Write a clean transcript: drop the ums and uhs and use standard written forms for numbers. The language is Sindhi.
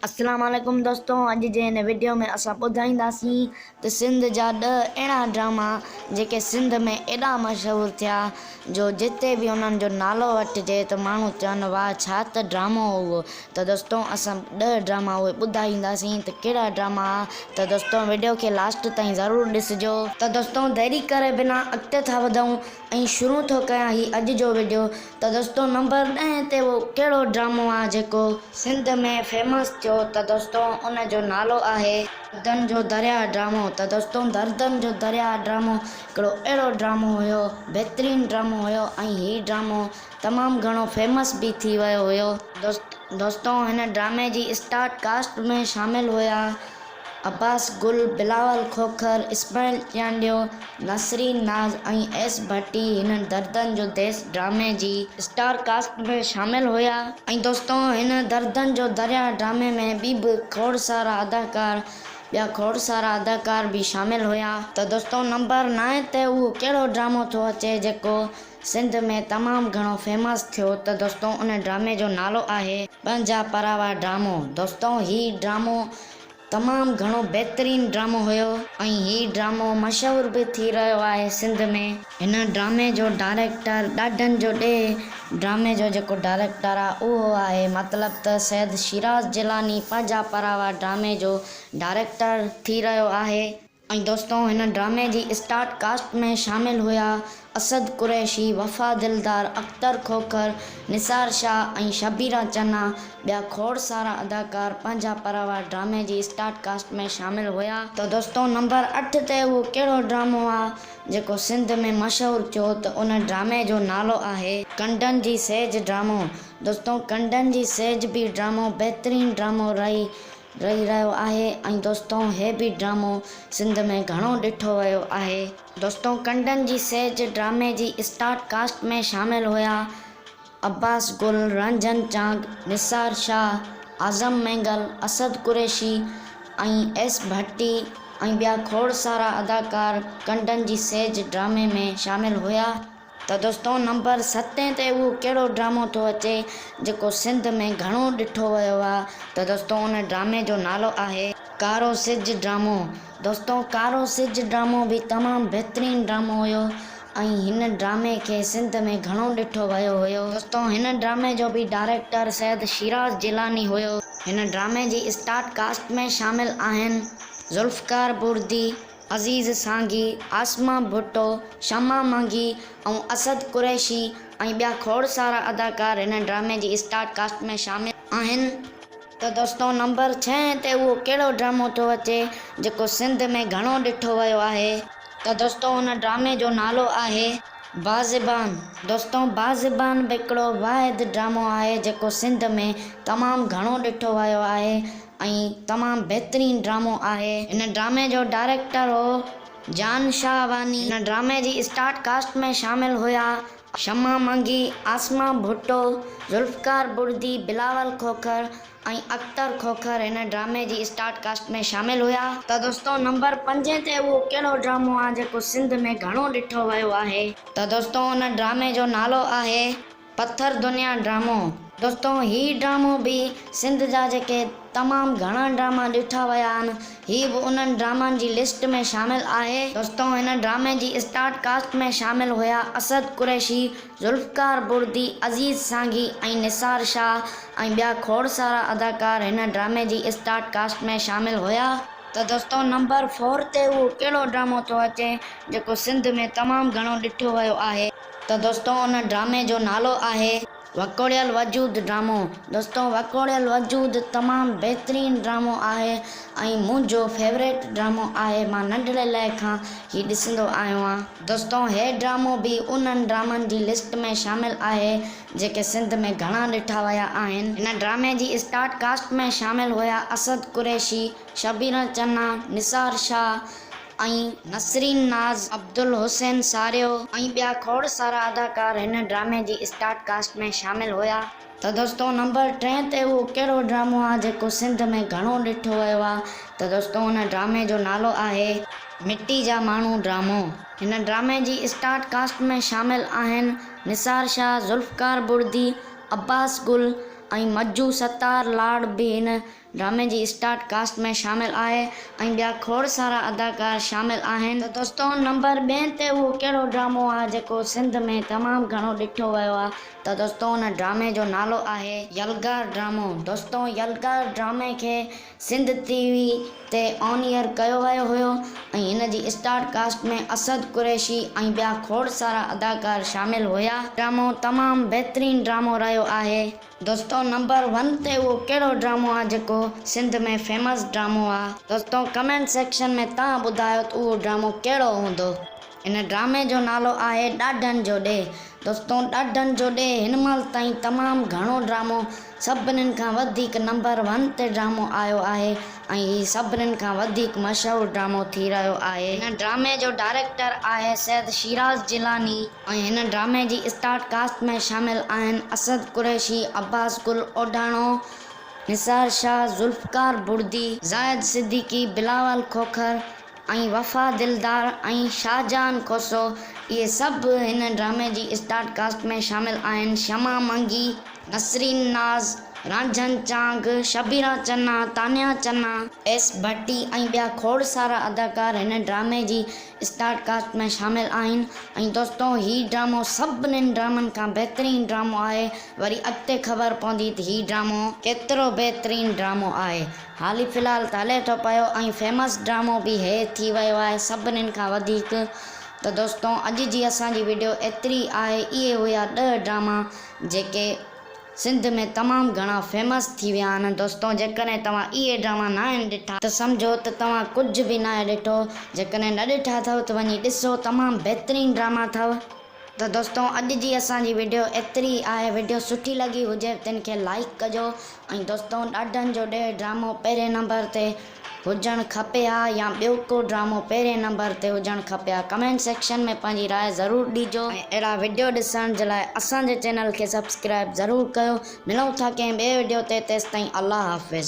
اسلام عليڪم دوستو اڄ جي هن وڊيو ۾ اسان ٻڌائينداسين ته سنڌ جا ڏهه اهڙا ڊراما جيڪي سنڌ ۾ ايڏا مشهور ٿيا جو جتي به انهن جو نالو وٺجي ته ماڻهو چون واه ڇا ته ڊرامو هو اهو ته دوستو اسان ڏهه ڊراما اهي ٻڌائينداسين ته ڪهڙا ڊراما ها ته دوستو وڊيو کي لاسٽ تائين ضرور ڏسجو. ته دوستو ديري ڪري بنا اڳتي ٿا وڌون ۽ شروع ٿو ڪيان هي اڄ جو وڊيو ته دوستو نمبر ڏهين تي اهو ڪهڙو ڊرامو آ جيڪو سنڌ ۾ فيمس ٿيو ته دوستو ان جو نالو آهي دردن جو درياء ڊرامو ته دوستو دردن جو درياء ڊرامو هڪڙو اهڙو ڊرامو هيو بهترين ڊرامو هيو ۽ هي ڊرامو تمام گهڻو فيمس به ٿي ويو هيو دوستو هن ڊرامي جي اسٽار ڪاسٽ ۾ شامل هيا. عباس گل، بلاول کوکر، اسماعيل چانڊيو، نسرين ناز ۽ ايس ڀٽي هن دردن جو ديس ڊرامي جي اسٽار ڪاسٽ ۾ شامل هيا. ۽ دوستو هن دردن جو درياء ڊرامي ۾ ٻي به کوڙ سارا اداڪار ٻيا کوڙ سارا اداڪار به شامل هيا. ته دوستو نمبر نائين تي اهو ڪهڙو ڊرامو ٿو اچي جيڪو سنڌ ۾ تمام گهڻو فيمس ٿيو ته دوستو ان ڊرامي جو نالو آهي پنهنجا پراوا ڊرامو دوستو هي ڊرامو تمام گهڻو بهترين ڊرامو هيو ۽ هي ڊرامو مشهور به ٿي رهيو آهي سنڌ ۾. هن ڊرامي جو ڊائريڪٽر ڏاڍن جو ڏيهه ڊرامي جو جيڪو ڊائريڪٽر آهي اهو آهي مطلب ته سيد شيراز جيلاني پنهنجا پراوا ڊرامي جو ڊائريڪٽر ٿي رهيو آهي. ۽ دوستو هن ڊرامي جي اسٽار ڪاسٽ ۾ شامل هيا اسد قريشي، وفا دلدار، اختر کوکر، نثار شاهه ۽ شبيرا چنا ٻيا کوڙ سارا اداڪار پنهنجا پراوا ڊرامي جي اسٽار ڪاسٽ ۾ شامل هيا. ته دوستو نمبر اٺ تي اهو ڪهڙو ڊرامو آ جيڪو سنڌ ۾ مشهور ٿيو ته ان ڊرامي جو نالو آهي ڪنڊن جي سيج ڊرامو دوستو ڪنڊن جي سيج به ڊرامو بهترين ڊرامو رهي رهي رهيو آهي ۽ دوستو هي به ڊرامو سنڌ ۾ گهڻو ڏٺو ويو آهي. دوستو ڪنڊن جي سيج ڊرامي جي اسٽار ڪاسٽ ۾ شامل هيا عباس گل، رانجهن چانگ، نثار شاهه، اعظم مينگل، اسد قريشي ۽ ايس ڀٽي ۽ ٻيا کوڙ سارا اداڪار ڪنڊن جي سيج ڊرامي ۾ شامل هيا. ته دوستو نمبر ستين تي اهو ڪهڙو ڊرامو ٿو اچي جيڪو سنڌ ۾ گهڻو ڏٺو ويو آ ته دوستو ان ڊرامي جو نالو آهي ڪارو سج ڊرامو دوستو ڪارو سج ڊرامو به تمام بهترين ڊرامو هيو ۽ هن ڊرامي کي سنڌ ۾ گهڻو ڏٺو ويو هيو دوستو هن ڊرامي جو به ڊائريڪٽر سيد شيراز جيلاني هيو هن ڊرامي جي اسٽار ڪاسٽ ۾ شامل آهن ذوالفقار بردي عزيز سانگي، عاصمه ڀٽو، شمع منگي ۽ اسد قريشي ۽ ٻيا کوڙ سارا اداڪار هن ڊرامي جي اسٽار ڪاسٽ ۾ شامل آهن. ته دوستو نمبر ڇهين تي اهو ڪهڙو ڊرامو ٿو اچي جيڪو سنڌ ۾ گهڻو ڏٺو ويو آهي. ته دوستو ان ڊرامي جو نالو آهي بازبان دوستو بازبان به هڪڙو واحد ڊرامو آهي جيڪو سنڌ ۾ تمام گهڻو ڏٺو ويو آهي ۽ تمام بهترين ڊرامو آهي. هن ڊرامي جو ڊائريڪٽر هو جان شاهواني. هن ڊرامي جي اسٽار ڪاسٽ ۾ شامل هيا شمع منگي، عاصمه ڀٽو، ذوالفقار بڙدي، بلاول کوکر ۽ اختر کوکر هن ڊرامي جي اسٽار ڪاسٽ ۾ شامل هيا. ته دوستو نمبر پنجين تي اهو ڪهڙو ڊرامو آ جيڪو سنڌ ۾ گهڻو ڏٺو ويو آهي. ته دوستو ان ڊرامي جو نالو آهي پٿر دنيا ڊرامو. دوستو هي ڊرامو به سنڌ جا جيڪي تمام گهڻا ڊراما ڏٺا ويا آهن هي به انهن ڊرامن جي لسٽ ۾ شامل آهي. دوستو هن ڊرامي جي اسٽار ڪاسٽ ۾ شامل هيا اسد قريشي، ذوالفقار بڙدي، عزيز سانگي ۽ نثار شاهه ۽ ٻيا کوڙ سارا اداڪار هن ڊرامي جي اسٽار ڪاسٽ ۾ شامل هيا. ته دوستو نمبر فور تي اهو ڪهڙو ڊرامو ٿو اچي جيڪو سنڌ ۾ تمام گهڻو ڏٺو ويو آهي. ته دوستو ان ڊرامي جو نالو آهي. وڪوڙيل وجود ڊرامو دوستو وڪوڙيل وجود تمام بهترين ڊرامو آهي ۽ منهنجو فيوريٽ ڊرامو آهي مان ننڍڙي لئه کان هي ڏسندو آيو آن. دوستو هي ڊرامو به انهن ڊرامن جي لسٽ ۾ شامل آهي جيڪي سنڌ ۾ گهڻا ڏٺا ويا آهن. هن ڊرامي جي اسٽار ڪاسٽ ۾ شامل هيا اسد قريشي، شبير چنا، نثار شاهه ۽ نسرين ناز، عبدالحسين ساريو ۽ ٻيا کوڙ سارا اداڪار هن ڊرامي جي اسٽار ڪاسٽ ۾ شامل هيا. ته دوستو نمبر ٽئين تي اهو ڪهڙو ڊرامو آ جيڪو سنڌ ۾ گهڻو ڏٺو ويو آ ته دوستو ان ڊرامي جو نالو آهي مٽي جا ماڻهو ڊرامو. هن ڊرامي جي اسٽار ڪاسٽ ۾ شامل آهن نثار شاهه، ذوالفقار بڙدي، عباس گل ۽ مجو ستار لاڙ به هن ڊرامي جي اسٽارٽ ڪاسٽ ۾ شامل آهي ۽ ٻيا کوڙ سارا اداڪار شامل آهن. ته دوستو نمبر ٻئين تي اهو ڪهڙو ڊرامو آهي جيڪو سنڌ ۾ تمام گهڻو ڏٺو ويو آهي ته دوستو ان ڊرامي جو نالو آهي يلغار ڊرامو دوستو يلغار ڊرامي کي سنڌ ٽي وي تي آن ايئر ڪيو ويو هيو ۽ هن جي اسٽار ڪاسٽ ۾ اسد قريشي ۽ ٻيا کوڙ سارا اداڪار شامل هيا. ڊرامو تمام بهترين ڊرامو رهيو آهي. دوستو نمبر ون تي اهو ڪهڙو ڊرامو آ جيڪو سنڌ ۾ فيمس ڊرامو آ. دوستو ڪمينٽ سيڪشن ۾ توهان ٻڌايو ته اهو ڊرامو ڪهڙو هوندو. هن ڊرامي جو نالو آهي ڏاڍن جو ڏيهه. دوستو ڏاڍن جو ڏيهه هن مهل تائين تمام گهڻو ڊرامو سڀنين کان وڌيڪ نمبر ون تي ڊرامو آيو آهي ۽ هي سڀنين کان وڌيڪ مشهور ڊرامو ٿي رهيو آهي. هن ڊرامي جو ڊائريڪٽر آهي سيد شيراز جيلاني ۽ هن ڊرامي جي اسٽارٽ ڪاسٽ ۾ شامل آهن اسد قريشي، عباس گل اوڍاڻو، نثار شاهه، ذوالفقار بڙدي، زاهد صديقي، بلاول کوکر، ۽ وفا دلدار ۽ شاهجهان کوسو اهي سڀ هن ڊرامي جي اسٽارٽ ڪاسٽ ۾ شامل آهن. شمع منگي، نسرين ناز، رانجهن چانگ، شبيرا چنا، تانيا چنا، ايس ڀٽي ۽ ٻيا کوڙ سارا اداڪار هن ڊرامي جي اسٽارٽ ڪاسٽ ۾ شامل آهن ۽ دوستو هي ڊرامو سڀنين ڊرامن کان بهترين ڊرامو آهي وري اڳتي خبر پوندي ته هي ڊرامو ڪيترو بهترين ڊرامو آهي. حالي في الحال ته هلي ٿو پيو ۽ فيمس ڊرامو به هي ٿي ويو آهي سڀنين کان وڌيڪ ته دوستو اڄ جي اسان جي وڊيو ايتري آهي اهي هيا ڏهه ڊراما جيڪي سنڌ ۾ تمام گهڻا فيمس ٿي ويا آهن دوستو جيڪڏهن توهان اهي ڊراما ناهن ڏٺا ته سمجهو ته توهان ڪجهه به ناهي ڏٺو جيڪڏهن نه ڏٺا اٿو ته وڃي ڏسو تمام بهترين ڊراما اٿو. ته دوستو اڄ جي اسان جي وڊيو ايتري ئي آهي وڊيو سٺي لڳي هجي تن کي لائيڪ ڪجو ۽ دوستو ڏاڍن جو ڏيهه ڊرامو پهرين نمبر تي هجڻ کپي ها يا ٻيو ڪو ڊرامو پهرين نمبر تي هجڻ کپي ها ڪمينٽ سيڪشن ۾ پنهنجي راء ضرور ڏيجو ۽ اهڙا وڊيو ڏسڻ جي لاء اسان جي چينل کي سبسڪرائب ضرور ڪيو ملون ٿا ڪنهن ٻئي وڊيو تي تيستائين الله حافظ.